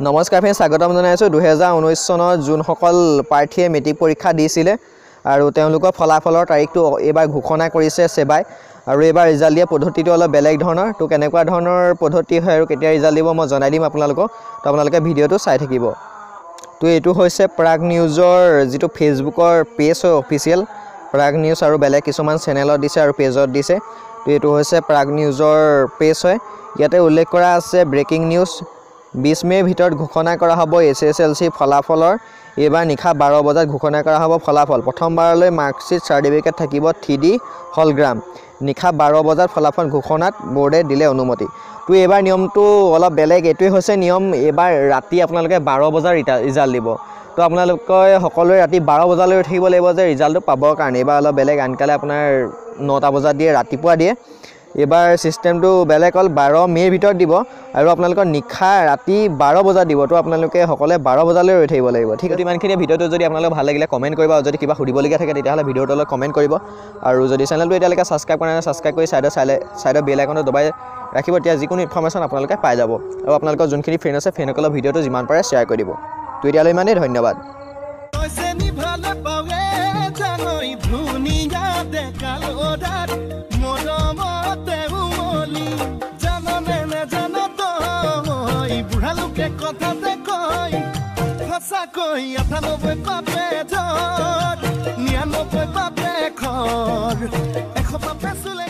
নমস্কাৰ ফ্ৰেণ্ড, স্বাগতম জনাইছোঁ। 2019 চনৰ যোনসকল প্ৰাৰ্থীয়ে মেট্ৰিক পৰীক্ষা দিছিলে আৰু তেওঁলোকৰ ফলাফলৰ তাৰিখটো এইবাৰ ঘোষণা কৰিছে ছেবাই। আৰু এইবাৰ ৰিজাল্ট দিয়া পদ্ধতিটো অলপ বেলেগ ধৰণৰ। তো কেনেকুৱা ধৰণৰ পদ্ধতি হয় আৰু কেতিয়া ৰিজাল্ট দিব মই জনাই দিম আপোনালোকক। তো আপোনালোকে ভিডিঅ'টো চাই থাকিব। তো এইটো হৈছে প্ৰাগ নিউজৰ যিটো ফেচবুকৰ পেজ হয়, অফিচিয়েল প্ৰাগ নিউজ, আৰু বেলেগ কিছুমান চেনেলত দিছে আৰু পেজত দিছে। তো এইটো হৈছে প্ৰাগ নিউজৰ পেজ হয়। ইয়াতে উল্লেখ কৰা আছে ব্ৰেকিং নিউজ, 20 মে'ৰ ভিতৰত ঘোষণা কৰা হ'ব এইচএছএলচি ফলাফলৰ। এইবাৰ নিশা 12 বজাত ঘোষণা কৰা হ'ব ফলাফল। প্ৰথমবাৰলৈ মাৰ্কশ্বিট চাৰ্টিফিকেট থাকিব 3D hologram. নিশা 12 বজাত ফলাফল ঘোষণাত ব'ৰ্ডে দিলে অনুমতি। তো এইবাৰ নিয়মটো অলপ বেলেগ, এইটোৱে হৈছে নিয়ম। এইবাৰ ৰাতি আপোনালোকে 12 বজাত ৰিজাল্ট দিব। তো আপোনালোকে সকলোৱে ৰাতি 12 বজালৈ থাকিব লাগিব যে ৰিজাল্টটো পাবৰ কাৰণে। এইবাৰ অলপ বেলেগ, আনকালে আপোনাৰ 9টা বজাত দিয়ে, ৰাতিপুৱা দিয়ে। এইবাৰ ছিষ্টেমটো বেলেগ হ'ল, 12 মে'ৰ ভিতৰত দিব আৰু আপোনালোকৰ নিশা ৰাতি 12 বজাত দিব। তো আপোনালোকে সকলোৱে 12 বজালৈ ৰৈ থাকিব লাগিব। ঠিক আছে, ইমানখিনিয়ে। ভিডিঅ'টো যদি আপোনালোকে ভাল লাগিলে কমেণ্ট কৰিব, আৰু যদি কিবা সুধিবলগীয়া থাকে তেতিয়াহ'লে ভিডিঅ'টোৰ তলত কমেণ্ট কৰিব। আৰু যদি চেনেলটো এতিয়ালৈকে ছাবস্ক্ৰাইব কৰা নাই, ছাবস্ক্ৰাইব কৰি ছাইডৰ বেল আইকনটো দবাই ৰাখিব, তেতিয়া যিকোনো ইনফৰ্মেশ্যন আপোনালোকে পাই যাব। আৰু আপোনালোকৰ যোনখিনি ফ্ৰেণ্ড আছে, ফ্ৰেণ্ডসকলৰ ভিডিঅ'টো যিমান পাৰে শ্বেয়াৰ কৰি দিব। তো এতিয়ালৈ ইমানেই, ধন্যবাদ। চেনি ভাল পাৱে জানৈ ধুনীয়া ডেকা ল'ৰাক মৰমতে উমলি জাননে নেজান তই, বুঢ়া লোকে কথাতে কয় সঁচাকৈ, 98 পাপে ঝৰ, 99 পাপে খৰ, 100 পাপে চুলে।